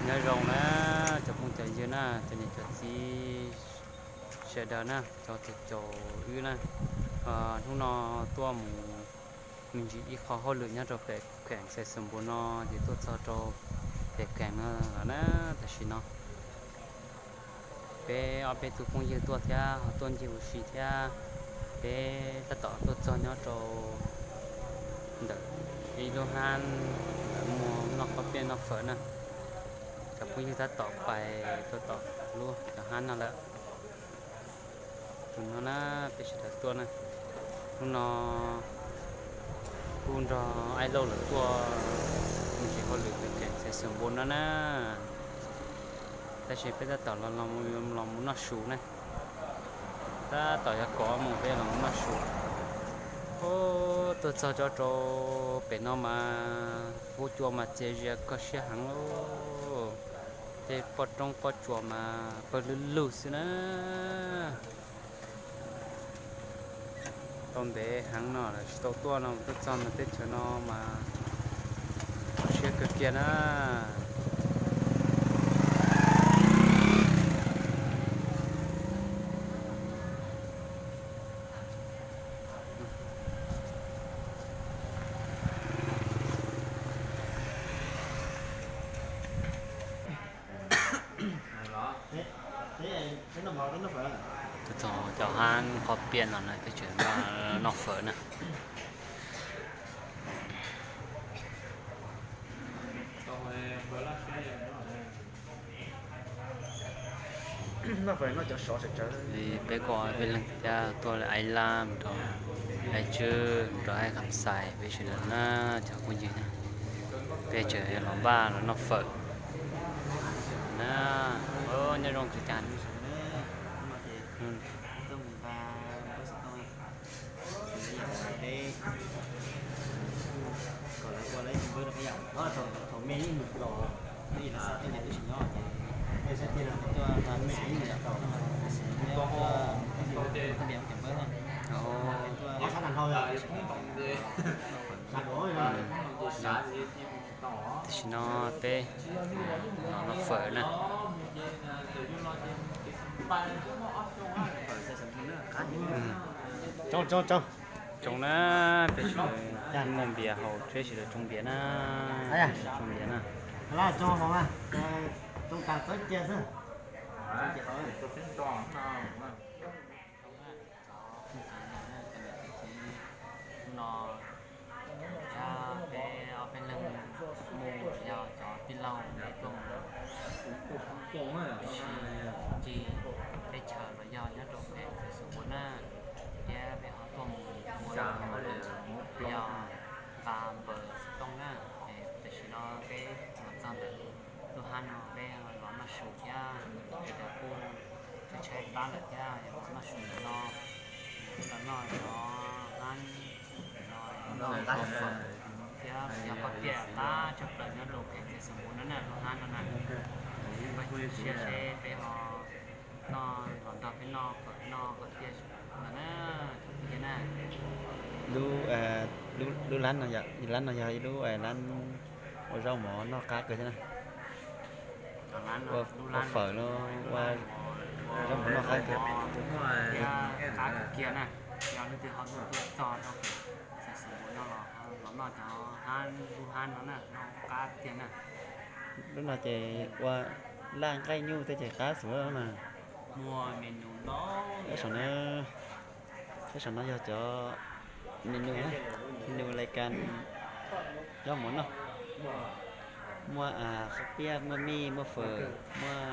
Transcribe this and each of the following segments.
Nyob zoo na, cov phooj cov ywg na, cov niam cov txiv sawv daws na, cov caum wb na, hnub no tuaj mus me ntsis ib qho hauj lwm nyob rau pem kheem Xais Xoos Npus no ces tuaj txog rau pem kheem no lawm na. Tam sim no peb ob peb tug phooj ywg tuaj thiab ho tuaj ncig ua si thiab, peb tab tom tuaj txog nyob rau ntawm ib lub hab lawv muag noj pob peb noj fawm na. Cov phooj ywg tab tom pais rau tom lub cov hab no lawm. Tus no na, peb sawv daws tuaj na. Hnub no kuj nrog Aib Lauj lawv tuaj me ntsis hauj lwm pem kheem Xais Xoos Npus no na. Tab sis peb tab tom los los mus noj su na. Tab tom yuav kaum ob moos peb los mus noj su. Tuaj txog rau pem no mas huab cua mas txias zias kho siab heev lauj. Tej pob roob pob tsuas mas pawg lug lug xwb na. Tau ntev heev no lawm tsis tau tuaj no, tuaj txog ntawm teb chaws no mas kho siab kawg kiag na. Tuaj txog cov hab qhov piam no na, peb tseem noj fawm na. Peb kuj ob peb leeg thiab tuaj Aib Lab mus rau Aib Tswb mus rau Aib Kham Xais, peb sawv daws na, cov phooj ywg na, peb tseem los npaj los noj fawm na. Nyob zoo tsis cas. Tam sim no peb los noj fawm na. Tsoom na, peb sawv daws muaj npias haus, peb sawv daws tsoo npias na. Tsoo npias na. Hnub no thiab peb ob peb leeg mus yog cov tij laug peb tuaj mus ncig teb chaws los yog nyob rau pem Xais Xoos Npus na, thiab peb ho tuaj mus ua yog nqa npawg xov tooj na. Tam sim no peb los txog ntawm lub hab no peb los noj su thiab, sawv daws kuj tshaib tshaib plab lawm thiab, los noj su ntawm no, los noj cov hab no, noj fawm thiab yog pob tiaj qab tshaj plaws nyob rau pem Xais Xoos Npus no na, lub hab no na. Ua siab seb peb ho noj los nrog peb noj fawm noj pob tiaj ntawd na. Lub, lub lab no, lab no yog ib lub lab ua zaub mov noj qab kawg thiab na. Ua fawm los ua zaub mov noj qab kawg. Qab kawg kiag na. Yog leej twg ho tuaj txog rau pem Xais Xoos Npus no los noj cov hab, lub hab no na, noj qab tiag na. Lub no ces ua laj nqaij nyuj tej ces qab xwb na. Muaj menu ntau. Tab saum no yog cov menu, menu lais kas zaub mov noj. Muaj qab tiaj, muaj mij, muaj fawm, muaj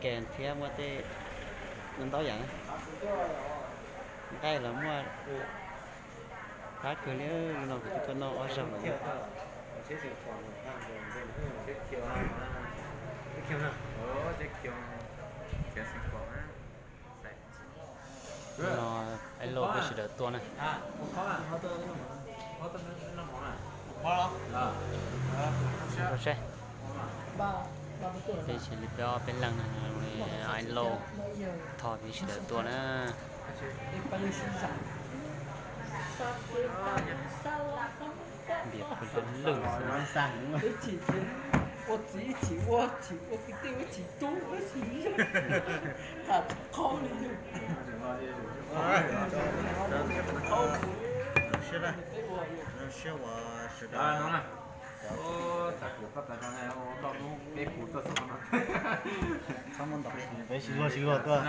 kas thiab muaj tej ntau yam. Nqaij los muaj qab kawg li, lub no kuv twb tuaj noj ob zaug lawm. No, Aib Lauj peb sawv daws tuaj na. Peb cia li peb ob peb leeg na, Aib Lauj Thoj peb sawv daws tuaj na. Npias pw lwj lwj xwb. Ua txiv ib chim ua, chim ua kwv tij ua, chim tub ua, chim yawg, tham tsis qhov li. Zoo siab ua sawv daws. Peb kuv tuaj txog no. Peb sib luag sib luag tuaj.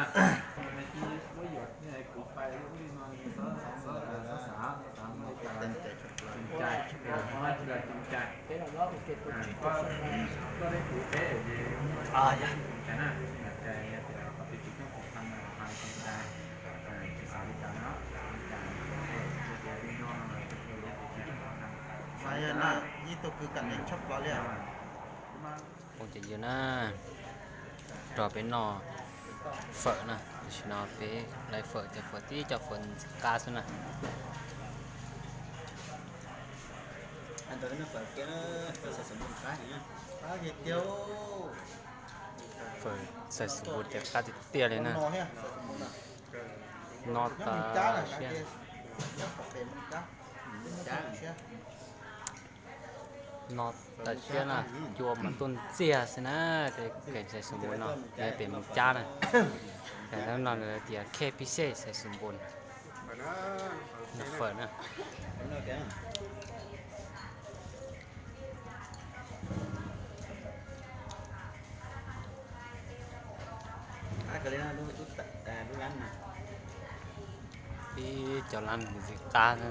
Mas yog na, ib tug kwv kam neeg tshaj plaws li. Phooj ywg na, rau peb noj fawm na, tam sim no peb lawv fawm ces fawm tib co fawm ntxim qab xwb na. Fawm xaws xus npum ces qab tiag tiag li na. No tas siab. No tas siab na, cua mas tuaj ntxiag xwb na, ces kev xaws xus npum no yog pem mus cab na. Lub no tias K P C xaws xus npum, no fawm na. Ib co lab ntxim qab na.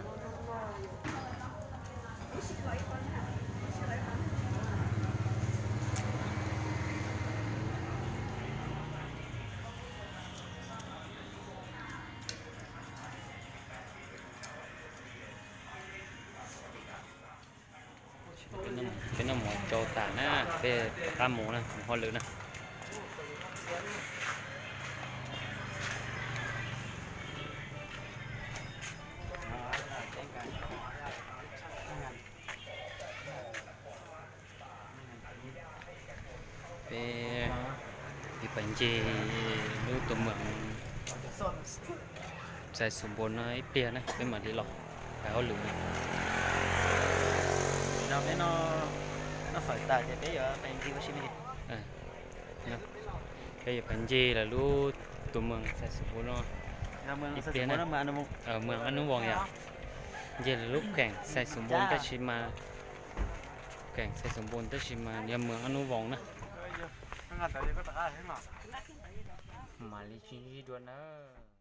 Peb noj mov tsau tas na, peb rov qab mus na, mus hauj lwm na. Peb yuav pais ncig lub tuam moos Xais Xus Npoos no ib pliag na peb mam li los pais hauj lwm na. Peb noj fawm tas ces peb yuav pais ncig ua si me. Peb yuav pais ncig lawv lub tuam moos Xais Xus Npoos no ib pliag na. Moos Ab Nub Voos yom. Ncig lawv lub kheem Xais Xus Npoos tab sis mas, kheem Xais Xus Npoos tab sis mas yog moos Ab Nub Voos na. Mam li sib ntsib dua nawb.